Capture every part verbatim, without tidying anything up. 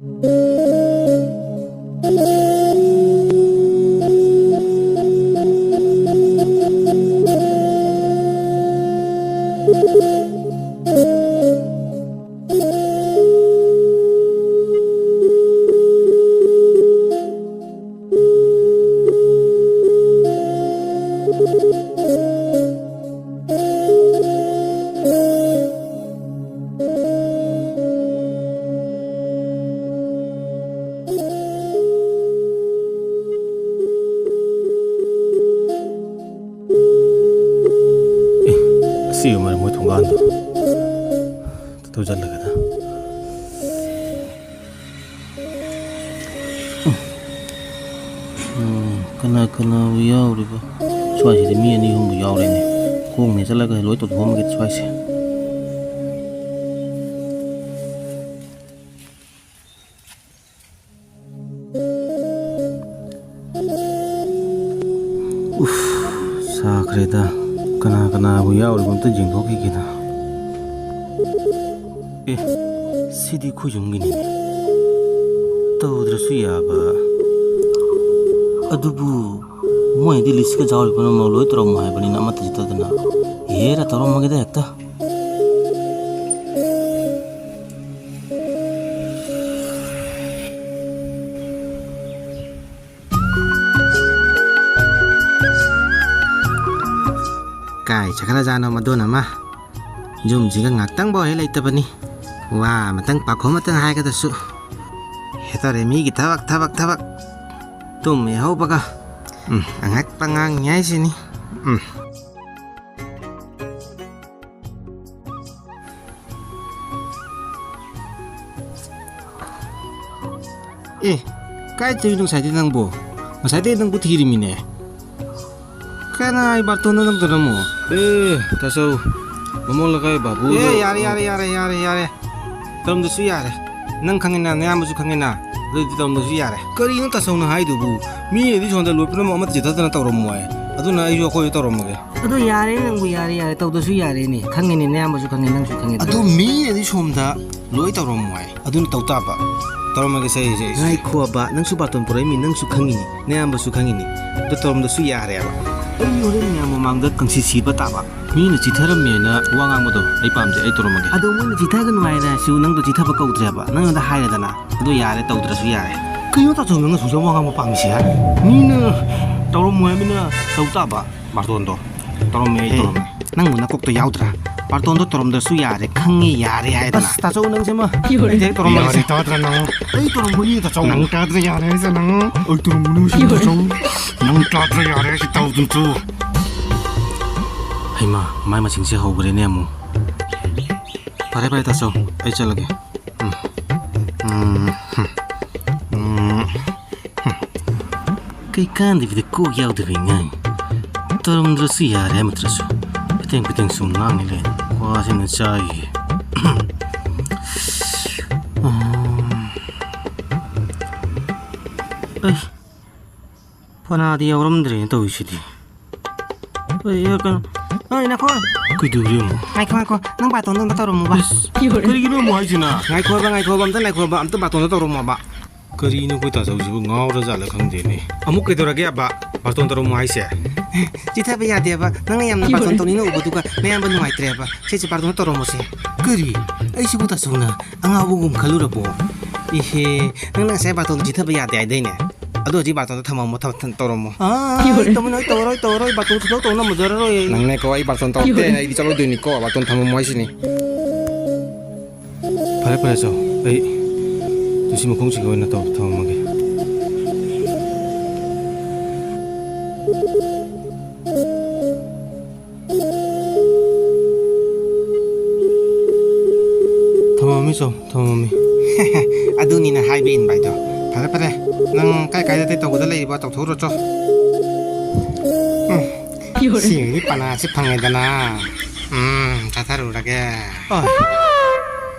ꯑꯦ, ꯑꯁꯤ ꯑꯣꯏꯔꯝꯃꯅꯤ ꯃꯣꯏ ꯊꯣꯡꯒꯥꯟꯗꯣ꯫ ꯊꯧꯖꯜꯂꯒꯦꯗ꯫ ꯎꯝ, ꯀꯅꯥ ꯀꯅꯥꯕꯨ ꯌꯥꯎꯔꯤꯕ? ꯁ꯭ꯋꯥꯏꯁꯤꯗꯤ ꯃꯤ ꯑꯅꯤ ꯑꯍꯨꯝꯕꯨ ꯌꯥꯎꯔꯦꯅꯦ꯫ ꯈꯣꯡꯅ ꯆꯠꯂꯒ ꯂꯣꯏ ꯇꯧꯊꯣꯛꯑꯝꯃꯒꯦ ꯁ꯭ꯋꯥꯏꯁꯦ꯫ ꯎꯐ, ꯁꯥꯈ꯭ꯔꯦꯗ꯫ ꯀꯅꯥ ꯀꯅꯥꯕꯨ ꯌꯥꯎꯔꯤꯕ ꯑꯝꯇ ꯌꯦꯡꯊꯣꯛꯈꯤꯒꯦꯗ꯫ ꯑꯦ, ꯁꯤꯗꯤ ꯑꯩꯈꯣꯏ ꯌꯨꯝꯒꯤꯅꯤꯅꯦ꯫ ꯇꯧꯗ꯭ꯔꯁꯨ ꯌꯥꯕ꯫ ꯑꯗꯨꯕꯨ ꯃꯣꯏꯅꯗꯤ ꯂꯤꯁꯀ ꯖꯥꯎꯔꯤ ꯄꯨꯝꯅꯃꯛ ꯂꯣꯏ ꯇꯧꯔꯝꯃꯣ ꯍꯥꯏꯕꯅꯤꯅ ꯑꯃꯠꯇ ꯆꯠꯇꯗꯅ꯫ ꯍꯦꯔꯥ, ꯇꯧꯔꯝꯃꯒꯦꯗ ꯍꯦꯛꯇ꯫ ꯀꯥꯏ ꯆꯠꯈ꯭ꯔꯖꯥꯠꯅꯣ ꯃꯗꯣꯟ ꯑꯃ? ꯌꯨꯝꯁꯤꯒ ꯉꯥꯛꯇꯪꯐꯥꯎ ꯍꯦꯛ ꯂꯩꯇꯕꯅꯤ꯫ ꯋꯥ ꯑꯃꯇꯪ ꯄꯥꯈꯣꯝ ꯑꯃꯇꯪ ꯍꯥꯏꯒꯗꯁꯨ꯫ ꯍꯦ ꯇꯧꯔꯦ ꯃꯤꯒꯤ ꯊꯕꯛ, ꯊꯕꯛ, ꯊꯕꯛ꯫ ꯇꯨꯝꯃꯦ ꯍꯧꯕꯒ꯫ ꯎꯝ, ꯑꯉꯛꯄ ꯉꯥꯡꯉꯤ ꯍꯥꯏꯁꯤꯅꯤ꯫ ꯎꯝ꯫ ꯑꯦ, ꯀꯥꯏ ꯆꯠꯂꯤꯅꯣ ꯉꯁꯥꯏꯗꯩ ꯅꯪꯕꯣ? ꯉꯁꯥꯏꯗꯩ ꯅꯪꯕꯨ ꯊꯤꯔꯤꯃꯤꯅꯦ꯫ ꯀꯅꯥꯏ ꯕꯥꯔꯇꯣꯟꯅꯣ ꯅꯪ ꯇꯧꯔꯝꯃꯣ? ꯑꯦ, ꯇꯥꯆꯧ, ꯕꯥꯃꯣꯟ ꯂꯩꯀꯥꯏ ꯕꯥꯕꯨꯗꯣ꯫ ꯑꯦ, ꯌꯥꯔꯦ, ꯌꯥꯔꯦ, ꯌꯥꯔꯦ, ꯌꯥꯔꯦ, ꯌꯥꯔꯦ꯫ ꯇꯧꯔꯝꯗ꯭ꯔꯁꯨ ꯌꯥꯔꯦ꯫ ꯅꯪ ꯈꯪꯉꯤꯅ, ꯅꯌꯥꯝꯕꯁꯨ ꯈꯪꯉꯤꯅ꯫ ꯑꯗꯨꯗꯤ ꯇꯧꯔꯝꯗ꯭ꯔꯁꯨ ꯌꯥꯔꯦ꯫ ꯀꯔꯤꯅꯣ ꯇꯥꯆꯧꯅ ꯍꯥꯏꯗꯨꯕꯨ? ꯃꯤꯅꯗꯤ ꯁꯣꯝꯗ ꯂꯣꯏ ꯄꯨꯝꯅꯃꯛ ꯑꯃꯠꯇ ꯆꯤꯠꯊꯗꯅ ꯇꯧꯔꯝꯃꯣꯏ꯫ ꯑꯗꯨꯅ ꯑꯩꯁꯨ ꯑꯩꯈꯣꯏꯗ ꯇꯧꯔꯝꯃꯒꯦ꯫ ꯑꯗꯨ ꯌꯥꯔꯦ ꯅꯪꯕꯨ, ꯌꯥꯔꯦ, ꯌꯥꯔꯦ꯫ ꯇꯧꯗ꯭ꯔꯁꯨ ꯌꯥꯔꯦꯅꯦ꯫ ꯈꯪꯉꯤꯅꯦ, ꯅꯌꯥꯝꯕꯁꯨ ꯈꯪꯉꯦ, ꯅꯪꯁꯨ ꯈꯪꯉꯦ꯫ ꯑꯗꯨ ꯃꯤꯅꯗꯤ ꯁꯣꯝꯗ ꯂꯣꯏ ꯇꯧꯔꯝꯃꯣꯏ꯫ ꯑꯗꯨꯅ ꯇꯧ ꯇꯥꯕ꯫ ꯇꯧꯔꯝꯃꯒꯦ, ꯁꯦ, ꯁꯦ, ꯁꯦ꯫ ꯉꯥꯏꯈꯣꯕ, ꯅꯪꯁꯨ ꯕꯥꯔꯇꯣꯟ ꯄꯨꯔꯛꯏꯃꯤ, ꯅꯪꯁꯨ ꯈꯪꯉꯤꯅꯤ, ꯅꯌꯥꯝꯕꯁꯨ ꯈꯪꯉꯤꯅꯤ꯫ ꯑꯗꯨ ꯇꯧꯔꯝꯗ꯭ꯔꯁꯨ ꯌꯥꯔꯦꯕ꯫ ꯑꯩ ꯍꯣꯔꯦꯟ ꯃꯌꯥꯝ ꯃꯃꯥꯡꯗ ꯀꯪꯁꯤ ꯁꯤꯕ ꯇꯥꯕ꯫ ꯃꯤꯅ ꯆꯤꯊꯔꯝꯃꯦꯅ ꯋꯥ ꯉꯥꯡꯕꯗꯣ ꯑꯩ ꯄꯥꯝꯗꯦ, ꯑꯩ ꯇꯧꯔꯝꯃꯒꯦ꯫ ꯑꯗꯣ ꯃꯣꯏꯅ ꯆꯤꯊꯒꯅꯨ ꯍꯥꯏꯔꯁꯨ ꯅꯪꯗꯣ ꯆꯤꯊꯕ ꯀꯧꯗ꯭ꯔꯦꯕ, ꯅꯪꯉꯣꯟꯗ ꯍꯥꯏꯔꯦꯗꯅ꯫ ꯑꯗꯣ ꯌꯥꯔꯦ, ꯇꯧꯗ꯭ꯔꯁꯨ ꯌꯥꯔꯦ꯫ ꯀꯩꯅꯣ ꯇꯥꯆꯧ, ꯅꯪꯅ ꯁꯨꯡꯁꯥ ꯋꯥ ꯉꯥꯡꯕ ꯄꯥꯝꯃꯤꯁꯦ, ꯍꯥ? ꯃꯤꯅ ꯇꯧꯔꯝꯃꯣ ꯍꯥꯏꯕꯅꯤꯅ ꯇꯧ ꯇꯥꯕ꯫ ꯕꯥꯔꯇꯣꯟꯗꯣ ꯇꯧꯔꯝꯃꯦ, ꯑꯩ ꯑꯦ, ꯇꯧꯔꯝꯃꯦ꯫ ꯅꯪꯕꯨ ꯅꯀꯣꯛꯇꯣ ꯌꯥꯎꯗ꯭ꯔꯥ? ꯕꯥꯔꯇꯣꯟꯗꯣ ꯇꯧꯔꯝꯗ꯭ꯔꯁꯨ ꯌꯥꯔꯦ, ꯈꯪꯉꯦ, ꯌꯥꯔꯦ ꯍꯥꯏꯗꯅ꯫ ꯑꯁ, ꯇꯥꯆꯧ, ꯅꯪꯁꯤꯃ꯫ ꯑꯩꯗꯤ ꯍꯦꯛ ꯇꯧꯔꯝꯃꯒꯦꯁꯦ꯫ ꯌꯥꯔꯦ, ꯇꯥꯗ꯭ꯔꯥ ꯅꯪ? ꯑꯩ ꯇꯧꯔꯝꯒꯅꯤ, ꯇꯥꯆꯧ꯫ ꯅꯪ ꯇꯥꯗ꯭ꯔꯥ ꯌꯥꯔꯦ ꯍꯥꯏꯁꯦ ꯅꯪ? ꯑꯩ ꯇꯧꯔꯝꯒꯅꯤ ꯍꯥꯏꯁꯦ, ꯇꯥꯆꯧ꯫ ꯅꯪ ꯇꯥꯗ꯭ꯔꯥ ꯌꯥꯔꯦ ꯍꯥꯏꯁꯦ, ꯇꯥꯎ ꯑꯗꯨꯝ ꯆꯨ꯫ ꯍꯩꯃꯥ, ꯃꯥꯏ ꯃꯁꯤꯡꯁꯦ ꯍꯧꯈ꯭ꯔꯦꯅꯦ ꯑꯃꯨꯛ꯫ ꯐꯔꯦ, ꯐꯔꯦ, ꯇꯥꯆꯧ, ꯑꯩ ꯆꯠꯂꯒꯦ꯫ ꯎꯝ꯫ ꯎꯝ꯫ ꯎꯝ꯫ ꯎꯝ꯫ ꯀꯩ ꯀꯥꯟꯗꯕꯤꯗ ꯀꯣꯛ ꯌꯥꯎꯗꯕꯤ ꯉꯥꯡ꯫ ꯇꯧꯔꯝꯗ꯭ꯔꯁꯨ ꯌꯥꯔꯦ, ꯑꯃꯠꯇ꯭ꯔꯁꯨ꯫ ꯐꯤꯇꯦꯡ ꯐꯤꯇꯦꯡ ꯁꯨꯝ ꯉꯥꯡꯉꯤ ꯂꯩ꯫ ꯋꯥꯁꯤꯅ ꯆꯥꯏꯌꯦ꯫ ꯑꯩ, ꯐꯅꯥꯗꯤ ꯌꯥꯎꯔꯝꯗ꯭ꯔꯦꯅ ꯇꯧꯔꯤꯁꯤꯗꯤ꯫ ꯑꯩ, ꯑ, ꯀꯩꯅꯣ, ꯑꯩ, ꯅꯈꯣ꯫ ꯀꯩꯗꯧꯔꯦ ꯑꯃꯨꯛ? ꯉꯥꯏꯈꯣ, ꯉꯥꯏꯈꯣ꯫ ꯅꯪ ꯕꯥꯇꯣꯟꯗꯣ ꯑꯝꯇ ꯇꯧꯔꯝꯃꯨꯕ꯫ ꯏꯁ, ꯀꯔꯤꯒꯤꯅꯣ ꯑꯃꯨꯛ ꯍꯥꯏꯁꯤꯅ? ꯉꯥꯏꯈꯣꯕ, ꯉꯥꯏꯈꯣꯕ, ꯑꯝꯇ ꯉꯥꯏꯈꯣꯕ꯫ ꯑꯝꯇ ꯕꯥꯇꯣꯟꯗꯣ ꯇꯧꯔꯝꯃꯣꯕ꯫ ꯀꯔꯤꯅꯣ ꯑꯩꯈꯣꯏ ꯇꯥꯆꯧꯁꯤꯕꯨ ꯉꯥꯎꯔ ꯖꯥꯠꯂ ꯈꯪꯗꯦꯅꯦ꯫ ꯑꯃꯨꯛ ꯀꯩꯗꯧꯔꯒꯦ ꯑꯕ? ꯕꯥꯔꯇꯣꯟ ꯇꯧꯔꯝꯃꯣ ꯍꯥꯏꯁꯦ? ꯆꯤꯊꯕ ꯌꯥꯗꯦꯕ꯫ ꯅꯪꯅ ꯌꯥꯝꯅ ꯕꯥꯔꯇꯣꯟ ꯇꯧꯅꯤꯡꯅ ꯎꯕꯗꯨꯒ ꯅꯌꯥꯝꯕ ꯅꯨꯡꯉꯥꯏꯇ꯭ꯔꯦꯕ꯫ ꯁꯦ, ꯁꯦ, ꯕꯥꯔꯇꯣꯟ ꯇꯧꯔꯝꯃꯣꯁꯦ꯫ ꯀꯔꯤ? ꯑꯩꯁꯤꯕꯨ ꯇꯥꯆꯧꯅ ꯑꯉꯥꯎꯕꯒꯨꯝ ꯈꯜꯂꯨꯔꯕꯣ? ꯏꯍꯦ, ꯅꯪꯅ ꯉꯁꯥꯏ ꯕꯥꯔꯇꯣꯟ ꯆꯤꯊꯕ ꯌꯥꯗꯦ ꯍꯥꯏꯗꯥꯏꯅꯦ? ꯑꯗꯣ ꯍꯧꯖꯤꯛ ꯕꯥꯔꯇꯣꯟꯗꯣ ꯊꯝꯃꯝꯃꯣ, ꯊꯝ-, ꯊꯝ-, ꯇꯧꯔꯝꯃꯣ꯫ ꯑꯥ, ꯑꯩ ꯇꯧꯔꯣꯏ, ꯇꯧꯔꯣꯏ, ꯇꯧꯔꯣꯏ, ꯕꯥꯔꯇꯣꯟ ꯁꯨꯡꯇꯧ ꯇꯧ ꯉꯝꯃꯖꯔꯔꯣꯏ ꯑꯩ꯫ ꯅꯪꯅꯦꯀꯣ, ꯑꯩ ꯕꯥꯔꯇꯣꯟ ꯇꯧꯔꯛꯇꯦ ꯍꯥꯏꯅ ꯑꯩꯗꯤ ꯆꯠꯂꯣꯏꯗꯣꯏꯅꯤꯀꯣ, ꯕꯥꯔꯇꯣꯟ ꯊꯝꯃꯝꯃꯣ ꯍꯥꯏꯁꯤꯅꯤ꯫ ꯐꯔꯦ, ꯐꯔꯦ, ꯆꯥꯎ꯫ ꯑꯩ ꯇꯨꯁꯤ ꯃꯈꯣꯡꯁꯤꯒ ꯑꯣꯏꯅ ꯇꯧ-, ꯊꯝꯃꯝꯃꯒꯦ꯫ ꯊꯝꯃꯝꯃꯤ, ꯆꯥꯎ, ꯊꯝꯃꯝꯃꯤ꯫ ꯑꯗꯨꯅꯤꯅ ꯍꯥꯏꯕ ꯏꯟꯕ ꯍꯥꯏꯗꯣ꯫ ꯐꯔꯦ, ꯐꯔꯦ꯫ ꯅꯪ ꯀꯥꯏ ꯀꯥꯏꯗ ꯑꯇꯩ ꯇꯧꯒꯗ ꯂꯩꯔꯤꯕ? ꯇꯧꯊꯣꯛꯎꯔꯣ, ꯆꯣ꯫ ꯎꯝ꯫ ꯁꯤꯒꯤ ꯄꯅꯥꯁꯤ ꯐꯪꯉꯦꯗꯅ꯫ ꯎꯝ, ꯆꯥꯊꯔꯨꯔꯒꯦ꯫ ꯑꯥꯏ,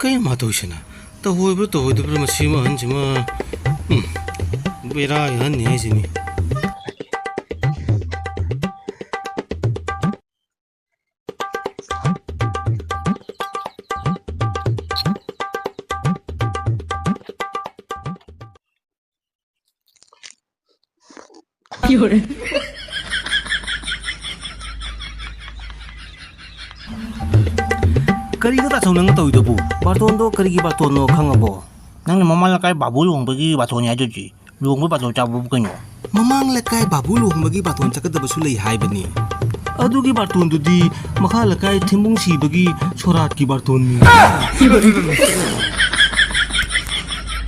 ꯀꯩꯅꯣ ꯃꯥ ꯇꯧꯔꯤꯁꯤꯅ? ꯇꯧꯍꯣꯏꯕ꯭ꯔꯥ ꯇꯧꯍꯣꯏꯗꯕ꯭ꯔꯥ ꯃꯁꯤ ꯑꯃ ꯑꯍꯟꯁꯤꯃ? ꯎꯝ, ꯕꯦꯔꯥꯒꯤ ꯑꯍꯟꯅꯤ ꯍꯥꯏꯁꯤꯅꯤ꯫ ꯀꯔꯤꯅꯣ ꯇꯥꯆꯧ ꯅꯪꯅ ꯇꯧꯔꯤꯗꯨꯕꯨ? ꯕꯥꯔꯇꯣꯟꯗꯣ ꯀꯔꯤꯒꯤ ꯕꯥꯔꯇꯣꯟꯅꯣ ꯈꯪꯉꯕꯣ? ꯅꯪꯅ ꯃꯃꯥ ꯂꯩꯀꯥꯏ ꯕꯥꯕꯨ ꯂꯨꯍꯣꯡꯕꯒꯤ ꯕꯥꯔꯇꯣꯟꯅꯤ ꯍꯥꯏꯗꯨꯗꯤ꯫ ꯂꯨꯍꯣꯡꯕ ꯕꯥꯔꯇꯣꯟ ꯆꯥꯕꯕꯨ ꯀꯩꯅꯣ? ꯃꯃꯥꯡ ꯂꯩꯀꯥꯏ ꯕꯥꯕꯨ ꯂꯨꯍꯣꯡꯕꯒꯤ ꯕꯥꯔꯇꯣꯟ ꯆꯠꯀꯗꯕꯁꯨ ꯂꯩ ꯍꯥꯏꯕꯅꯤ꯫ ꯑꯗꯨꯒꯤ ꯕꯥꯔꯇꯣꯟꯗꯨꯗꯤ ꯃꯈꯥ ꯂꯩꯀꯥꯏ ꯊꯦꯝꯕꯨꯡ ꯁꯤꯕꯒꯤ ꯁꯣꯔꯥꯠꯀꯤ ꯕꯥꯔꯇꯣꯟꯅꯤ꯫